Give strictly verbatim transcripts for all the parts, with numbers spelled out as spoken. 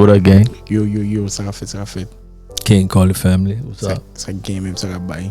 What up, gang? Yo, yo, yo, sa k ap fèt, sa k ap fèt? King Carly family, what's up? Sa k gen menm, sa k ap bay?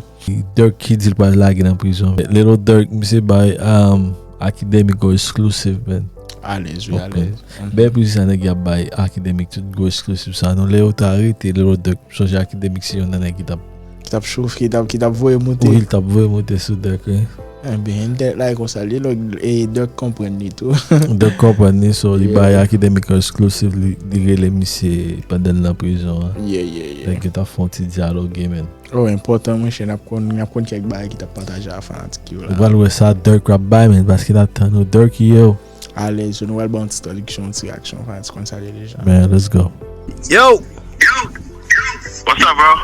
Durk ki di l pral lage nan prizon. Little Durk, misye bay um, Akademiks gwo exclusive, man. Alèz, wi, alèz. Bèl prizon sa nèg y ap bay Akademiks tout gwo exclusive sa. Non, lè yo ta arete Little Durk, m sonje Akademiks se youn nan nèg ki t ap Ki t ap chofe, ki t ap, ki t ap voye monte. Wi, li t ap voye monte sou Durk, wi. Ebyen, li te la konsa, li lòk, e Durk konprann li tou. Durk konprann li, so li bay Akademiks exclusive, li, li rele misye pandan l nan prizon an. Yeah, yeah, yeah. Nèg yo t ap fè yon ti dyaloge, man. Oh, enpòtan, monchè, n ap konn, n ap konn kèk bagay ki t ap pataje a fanatik yo la. Ou pral wè sa Durk ap bay, man, paske n ap tann ou, Durk, yo. Alèz, nou pral ba yon ti tradiksyon, yon ti reyaksyon, fanatik konn sa li ye deja. Man, let's go. Yo! What's up, bro?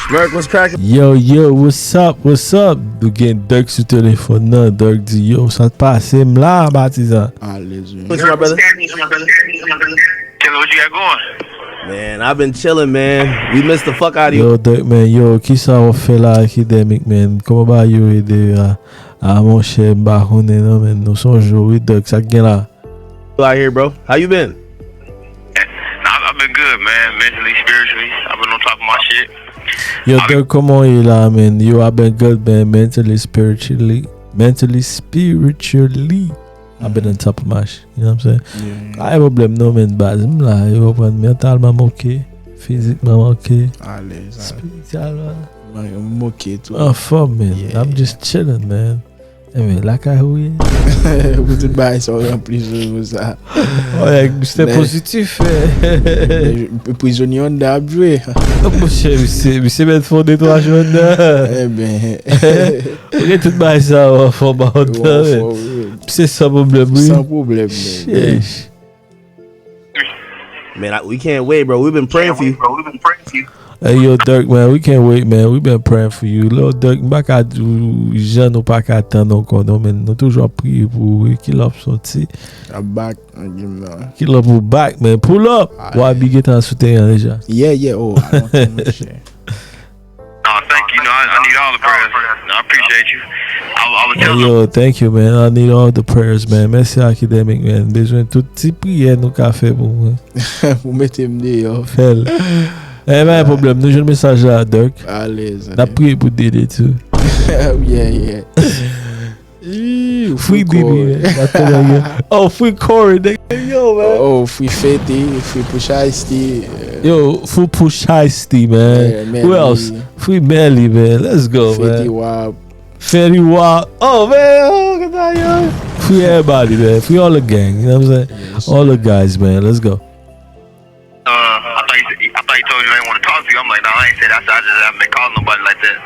Smirk, what's cracking? Yo, yo, what's up, what's up? Nou gen Durk sou telefòn nan. Durk di, yo, sa t pase m la, patizan. Alèz, wi. What's my brother? Killer, what you got going? Man, I've been chilling, man. We missed the fuck out of you. Yo, Durk, man, yo, kisa w ap fè la, Akademiks, man? Kòman bagay yo ye deyò a? Ah, monchè, m pa konnen non, man. Nou sonje w, wi, Durk, sa k gen la? Out here, bro. How you been? Nah, I've been good, man. Mentally, spiritually, I've been on top of my shit. Yo, Durk, kòman w ye la, man? Yo, I've been good, man. Mentally, spiritually, mentally, spiritually, I've been on top of my shit. You know what I'm saying? Yeah, yeah. Pa gen pwoblèm non, man, baz, m la, yo konprann, mentalman m oke, fizikman m oke, alèz, espirityèlman m oke tou. Anfòm, man. Yeah. I'm just chilling, man. Enben, lakay ou ye? Pou tout bagay sa w ranpli sou sa. Oh, nèg, misye pozitif, eh. Prizonye anndan ap jwe. Monchè, misye, misye mèt fè yon de twa jou anndan. Enben. Ou gen tout bagay sa w anfòm anndan, men. Misye san pwoblèm, wi. San pwoblèm, men. Sheesh. Man, I, we can't wait, bro. We've been praying for you. Hey, yo, Durk, man, we can't wait, man. We been praying for you. Lil Durk, m pa ka di w jan nou pa ka tann ankò, non, men nou toujou ap priye pou ou, wi. Killer ap soti. I'm back. Killer pou back, man. Pull up. Wabi gentan sou teren an deja. Yeah, yeah. Oh, I don't think, monchè. No, thank you. No, I, I need all the prayers. No, I appreciate you. I, I was telling them. Yo, thank you, man. I need all the prayers, man. Mèsi Akademiks, man. Bezwen tout ti priyè nou ka fè pou mwen. Pou mete m deyò. Fè l. Eh, pa gen pwoblèm. Nou jwenn mesaj la, Durk. Alèz. N ap priye pou Dede tou. Yeah, yeah. Free Dede, man. Oh, free Corey, nigga. Yo, man. Oh, free Fetty, free Pusha T. Yo, free Pusha T, man. Who else? Free Melly, man. Let's go, man. Fetty Wap. Fetty Wap. Oh, man. Oh, look at that, yo. Free everybody, man. Free all the gang. You know what I'm saying? All the guys, man. Let's go. Uh, I thought you, I thought you told you I didn't want to talk to you. I'm like, nah, I ain't said that. I just haven't been calling nobody like that.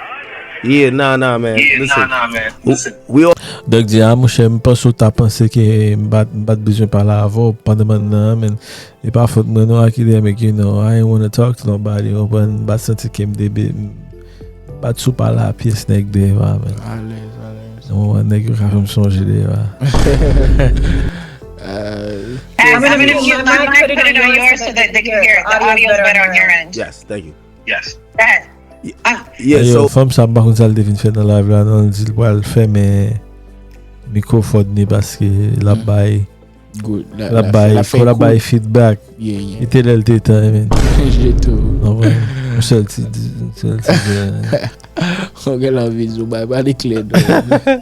Yeah, nah, nah, man. Yeah, nah, nah, man. Listen, we all. Dòk di, ah, monchè, m panse w ta panse ke m pa, m pa t bezwen pale avè w pandan m nan, men e pa fòt mwen non, Akademiks, you know, I ain't wanna talk to nobody, w konprann, m pa t santi ke m te be-, m pa t sou pale a pyès nèg deyò a, men. Alèz, alèz. Yon moman nèg yo ka fè m sonje deyò a. Uh, I'm gonna mute my mic, put it on yours so that they can hear it. The audio is better on your end. Yes, thank you. Yes. Go ahead. Yeah, so fanm sa, m pa konn sa l te vin fè nan live la, non, l di l pral fèmen mikwofòn li paske l ap bay, l ap bay, l ap bay feedback. Li te lè l te tan, men. Je tou. Yon sèl ti, yon sèl ti. Ou gen anvi di w bay, pale klè, non.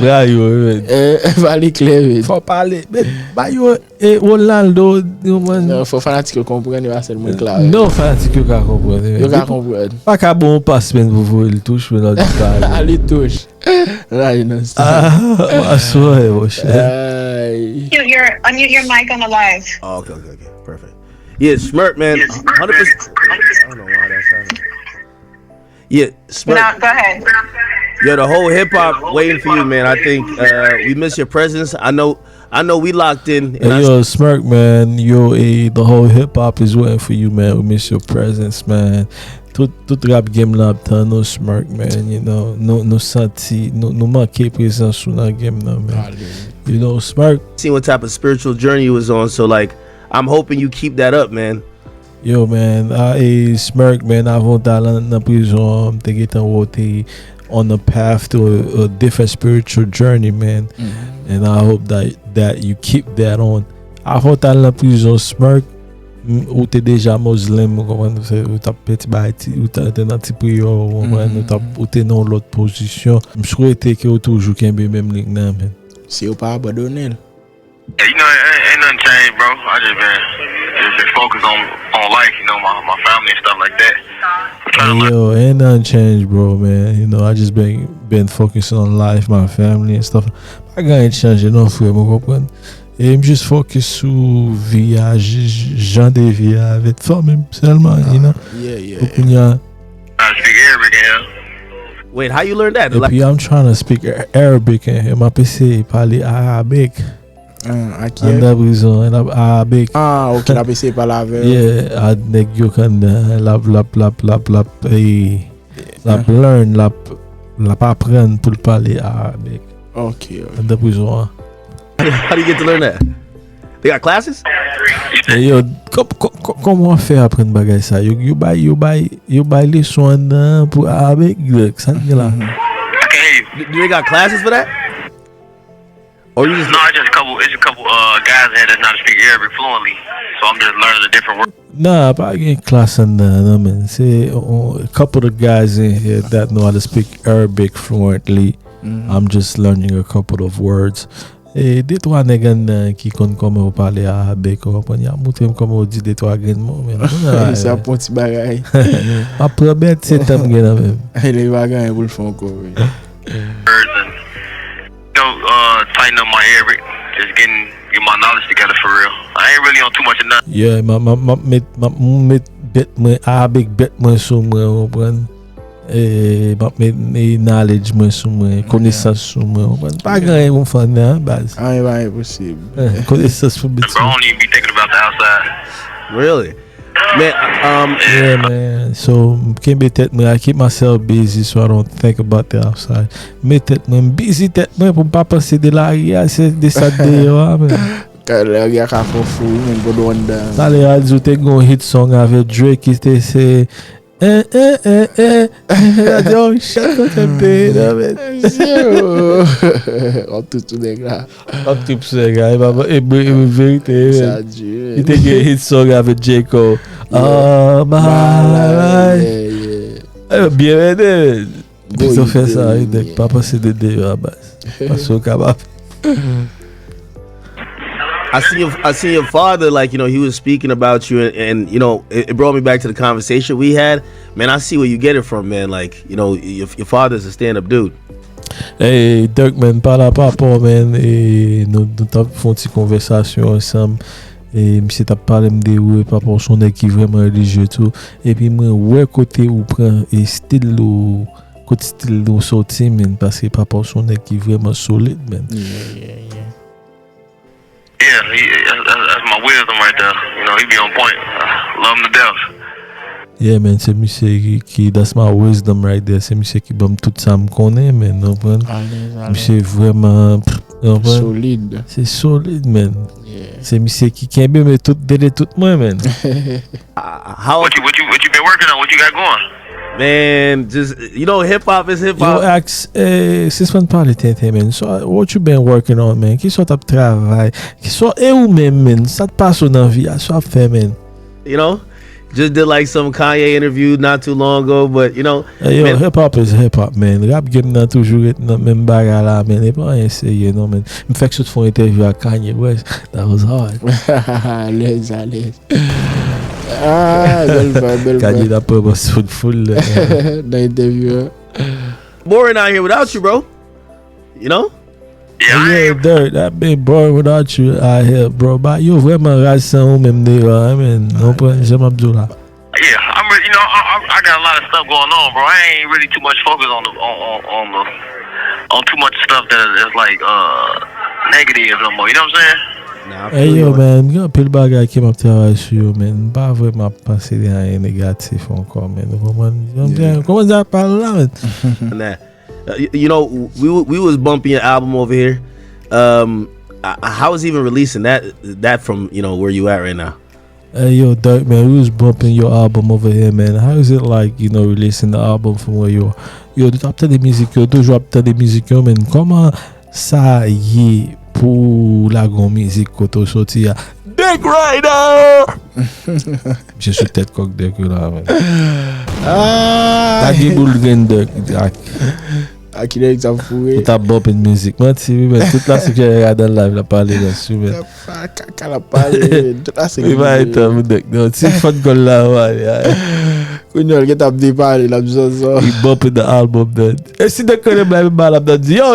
Bra yo, men. Eh, pale klè, men. Fò pale. Men, ba yo, eh, Ronaldo, yo, man. Non, fò fanatik yo konprann, yo pa sèlman klè. Non, fanatik yo ka konprann, men. Yo ka konprann. Pa ka bon yon pas, men, pou voye l touch, men, lòt di pa. Li touch. Ray nan sa. Ah, aswè, monchè. Ay. You, you're, unmute your mic on the live. Oh, okay, okay, okay. Perfect. Yeah, Smirk, man. Hundred percent. I don't know why that's happening. Yeah, Smirk. No, go ahead. Yo, the whole hip hop waiting for you, man. I think uh, we miss your presence. I know, I know we locked in. And hey, I yo, Smirk, man. Yo, eh, the whole hip hop is waiting for you, man. We miss your presence, man. Tout, tout rap game la ap tann nou, Smirk, man. You know, nou, nou santi, nou, nou manke prezans ou nan game nan, man. You know, Smirk. See what type of spiritual journey you was on, so like, I'm hoping you keep that up, man. Yo, man, a, e, Smirk, man, avan w t al nan prizon an, m te gentan wè w te on a path to a, a different spiritual journey, man. And I hope that, that you keep that on. Avan w t al nan prizon, Smirk, m- ou te deja Muslim, ou konprann, se- ou t ap fè ti bagay, ti- ou te te nan ti priyè, ou konprann, ou t ap- ou te nan yon lòt pozisyon. M swete ke ou toujou kenbe menm liy nan, men. Si yo pa abandone l. Yeah, you know, ain't, ain't nothing changed, bro. I just been just been focused on on life, you know, my my family and stuff like that. I'm trying to learn. Yo, ain't nothing changed, bro, man. You know, I just been been focusing on life, my family and stuff. Pa gen anyen ki chanje non, frè m, ou konprann? E m jis focus sou vi a, j- j- jan de vi a avèk fanmi m sèlman, you know. Yeah, yeah. Pou kounye a, I speak Arabic in here. Wait, how you learn that? Epi I'm trying to speak Arabic in here. M ap eseye pale arabik. Ah, Anndan prizon, l ap arabik. Ah, ok, l ap eseye pale avè l. Yeah, a nèg yo k anndan, l ap, l ap, l ap, l ap, l ap, ey, l ap learn, l ap, l ap aprann pou l pale arabik. Ok, ok. Anndan prizon an. How do you get to learn that? They got classes? Ey, yo, kò- kò- kò- kòman w ap fè aprann bagay sa? Yo, yo bay, yo bay, yo bay leson anndan pou arabik, sa k gen la? I can't hear you. Do they got classes for that? Or you just No, it's just a couple. It's a couple uh guys in here that know how to speak Arabic fluently, so I'm just learning the different words. Nah, pa gen klas anndan, non, man. Se a couple of guys in here that know how to speak Arabic fluently. I'm just learning a couple of words. E de twa nèg anndan ki konn kòman yo pale arabik, ou konprann? Y ap montre m kòman yo di de twa grenn mo, men. Sa pon ti bagay. M ap pran bèt se tan m gen nan men m. Li pa gen anyen pou l fè ankò, wi. Words and you know, uh, tighten up my Arabic. Just getting get my knowledge together for real. I ain't really on too much of nothing. Yeah, m ap m ap- m ap met m ap met bèt mwen, arabik bèt mwen sou mwen, ou konprann? E m ap met e, knowledge mwen sou mwen, konesans sou mwen, ou konprann? Pa gen anyen pou m fè anndan, baz. Anyen pa enposib. Eh, konesans pou m met Bro, I don't even be thinking about the outside. Really? Man, um, Yeah, man. So, m kenbe tèt mwen, I keep myself busy so I don't think about the outside. M met tèt mwen, m busy tèt mwen pou m pa panse de lari a, se de sa k deyò a, man. Lari a ka fè w fou, wi, men gwo dwòn dan. Talè a di w te gen yon hit song avèk Drake ki te se eh eh eh eh. Yo, chak kote m te ye nan men. Wap tout sou nèg la. Wap tout sou nèg la, e pa e verite. Sa di. Li te gen hit song avèk J. Cole. Oh my life. Byen mete. Pito fè sa, wi, nèg, pa panse de deyò a, baz. Paske w kapab. I see your I see your father, like, you know, he was speaking about you, and, and you know, it, it brought me back to the conversation we had. Man, I see where you get it from, man. Like, you know, your, your father's a stand-up dude. Hey, Dirk, man, pale a papa w, man. E, nou, nou t ap fè yon ti konvèsasyon ansanm. E, misye t ap pale m de ou, e papa w se yon nèg ki vrèman relijye tou. Epi mwen wè kote ou pran e stil ou, kote stil ou soti, man, paske papa w se yon nèg ki vrèman solid, man. Yeah, he, that's, that's my wisdom right there. You know, he be on point. Love him to death. Yeah, man, se misye ki, ki that's my wisdom right there. Se misye ki ban m tout sa m konnen, man, ou konprann? Misye vrèman, ou konprann? Solid. Se solid, man. Se misye ki kenbe m tout, dele tout mwen, man. How What you what you what you been working on? What you got going? Man, just, you know, hip hop is hip Yo, hop. Ax, eh, sispann pale tenten, man. So, what you been working on, man? Kisa w t ap travay? Kisa, e ou menm, man? Sa t pase w nan vi a? Sa w ap fè, man? You know, just did, like, some Kanye interview not too long ago, but, you know, Hey, yo, man, hip hop is hip hop, man. Rap game nan toujou ret nan menm bagay la, man. E pa anyen serye, non, man. M fèk sot fè yon entèvyou ak Kanye West. That was hard. Alèz, alèz. Ah, bèl vibe, bèl Kanye vibe. N ap pran bòs fout foul la. Nan entèvyou an. Boring out here without you, bro. You know? Yeah, I Yeah, ain't, Dirk, that been boring without you out here, bro. Ba yo vrèman raz san ou menm deyò, hein, man. Nou pran jan m ap di w la. yeah. I'm really, you know, I, I I got a lot of stuff going on, bro. I ain't really too much focused on the on on, on the on too much stuff that is like uh negative no more. You know what I'm saying? Nah, I Hey, feel yo, you. Man, gen anpil bagay ke m ap travay sou yo, man. M pa vrèman ap panse de anyen negatif ankò, man. Ou konprann? Ou konprann sa k pale la, man? Nah. Uh, you, you know, we w- we was bumping your album over here. Um, I, I- how is even releasing that that from, you know, where you at right now? Hey, yo, Dirk, man, we was bumping your album over here, man. How is it like, you know, releasing the album from where you are? Yo, nou t ap tande mizik yo, toujou ap tande mizik yo, man. Kòman sa ye pou w lage yon mizik kote w soti a. Duck Rider! Misye sou tèt kòk Duck yo la, man. Ah! Lage boul grenn Duck. Ak Akilè sa foure. Ou t ap bump in mizik. Manti, wi, men tout la se kè adan live la pale la, si, men. Kaka la pale. Tout la se Wi, pa etan, Duck, non. Ti fòt gòl la, wi. Kounye l gen t ap depale, l ap zanzan. He bump in the album, man. E si Duck konnen bay m mal, ap di, yo,